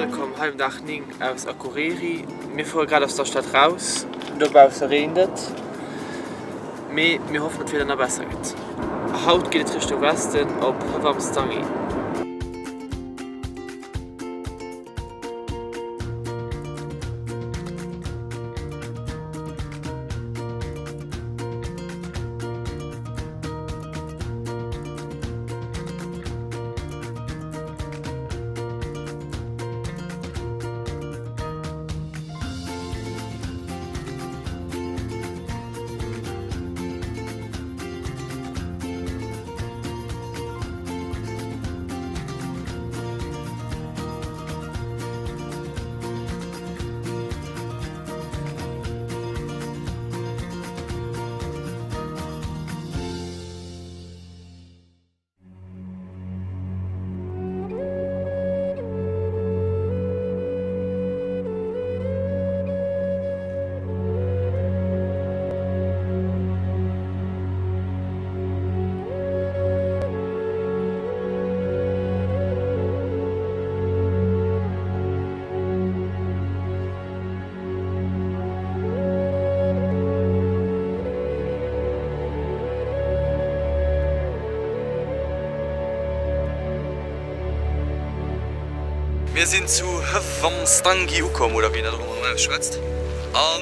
Wëllkomm hei um Dag 9 aus Akureyri. Mir fuere grad aus der Stad raus. Dobausse reent et, mee mir hoffen datt d'Wieder nach besser gëtt. Haut geet et Richtung Westen op Hvammstangi. Mir sinn zu Hvammstangi ukomm, oder wéi een dat och ëmmer ausschwätzt. An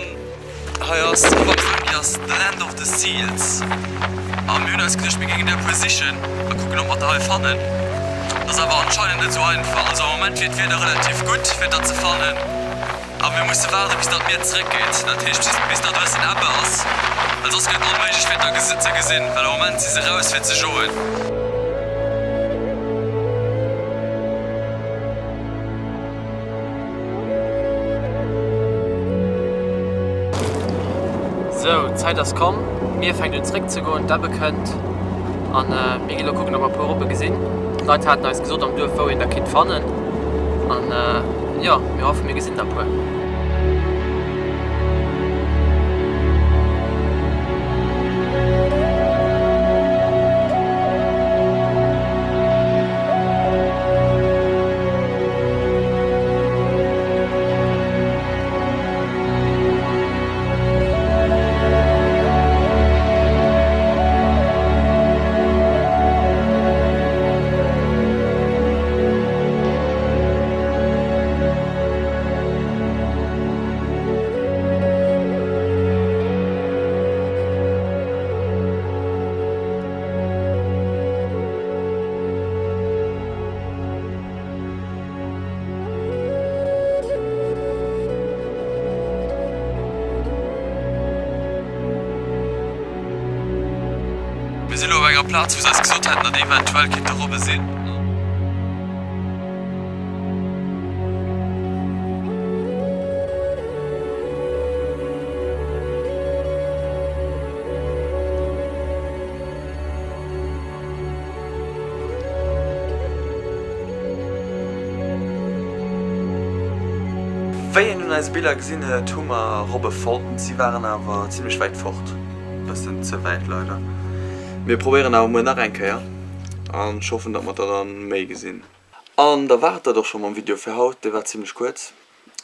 hei ass, Hvammstangi ass the land of the seals. A mir hunn eis geduecht, mir géingen der e puer sichen a kucken, ob mer der hei fannen. Dat ass awer anscheinend net esou einfach. Also am Moment wier d'Wieder relativ gutt, fir der ze fannen. A mir musse waarde bis datt d'Mier zeréckgeet, dat heescht bis datt e bëssen Ebbe ass, well soss gëtt et onméiglech fir der ze gesinn, well am Moment si se raus fir ze joen. Sou, d'Zäit ass komm, d'Mier fänkt un zeréck ze goen, d'Ebbe kënnt an mir ginn elo kucken ob mer e puer Robbe gesinn. D'Leit haten eis gesot am Duerf wou een der kinnt fannen an jo, mir hoffen mir gesinn der e puer. Mir sinn elo op enger Plaz, wou se eis gesot haten, datt eventuell kéinte Robbe sinn. Wéi een un eise Biller gesinn huet, hu mer Robbe fonnt. Si waren awer zimmlech wäit fort, bëssen ze wäit leider. Mir probéieren awer muer nach eng Kéier an ech hoffen, datt mer der dann méi gesinn. An da war et dat och scho mam Video fir haut. Dee war zimmlech kuerz.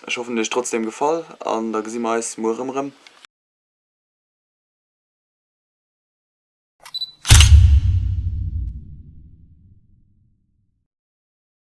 Ech hoffen, en huet iech trotzdem gefall an da gesi mer eis muer erëm erëm.